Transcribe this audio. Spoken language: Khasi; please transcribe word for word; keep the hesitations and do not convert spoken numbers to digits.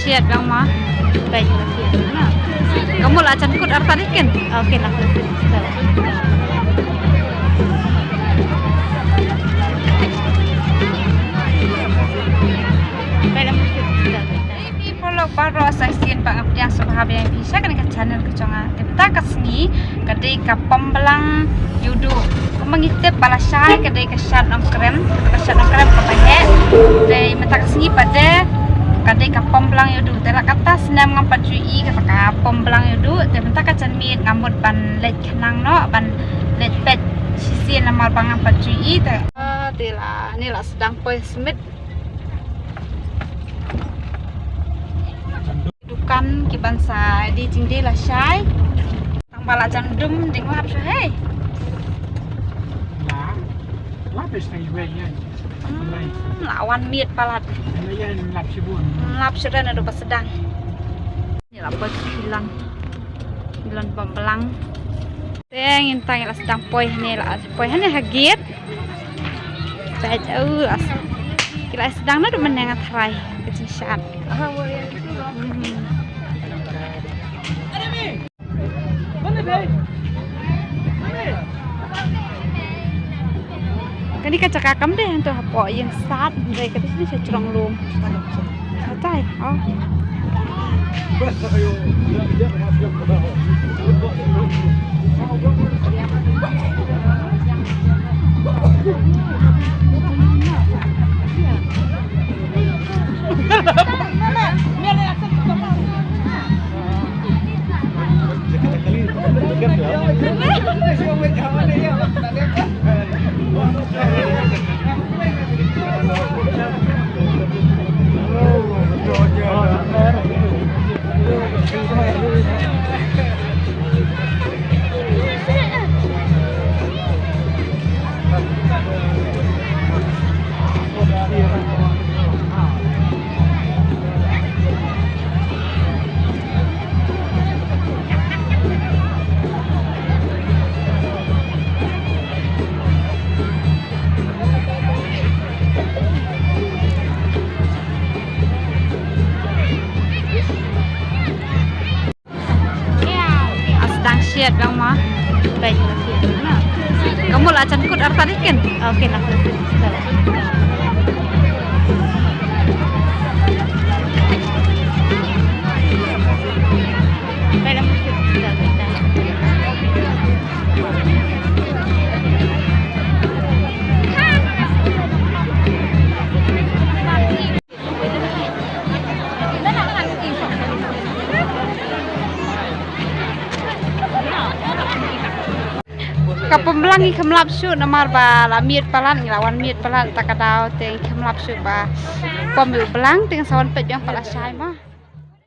Siat bang ma. Baik, siat. Nah. Kamu lah can kut arta dikin. Oke lah. Baik lah, musik. Baby, follow baroh sa sien ba ngam pdiang sngewbha biang phi sha kane ka channel ka jong nga. Te mynta ka sngi ka dei ka pom blang ïudu. Kumba ngi tip ba lashai ka dei ka shad nongkrem, ka shad nongkrem kaba heh. Te mynta ka sngi pat de ka dei ka pom blang ïudu. Te la katta snem ngam pat ju ïohi kata ka pom blang ïudu. Te mynta ka janmiet nga mut ban leit khnang noh, ban leit peit shisien namar ba ngam pat ju ïohi te. Ah, te la, ne la sdang poi smit. Dukan kiban sa die jingdie lashai. Tang ba la jan dum dang lap shuh hei. La, lap is tang iwei ïa. Hmm, la wan miet palat. Ïa, ïa, lap shibun. Lap shuh ren naduh ba sdang. Ïa la poi ki lan. Ki lan pom blang. Te ngin tang ïa la sdang poi hangne, la poi hangne ha gate. Peit, oh, as-, ki la sdang naduh mynne nga tharai ka jingshad. Hmm. Kane ka jaka kam dei hangto hapoh ïing sat, dei ka dei sha jrong lum. Atai, oh. As dang siat bang ma. Baik. Kamu lah can kut arta dikin. Oke lah. Baik lah. Ka pom blang ngi kham lap shuh namar ba la miet palat, ngi la wan miet palat ta ka daw te ngi kham lap shuh ba pom u blang te ngi sa wan peit biang pat lashai ma.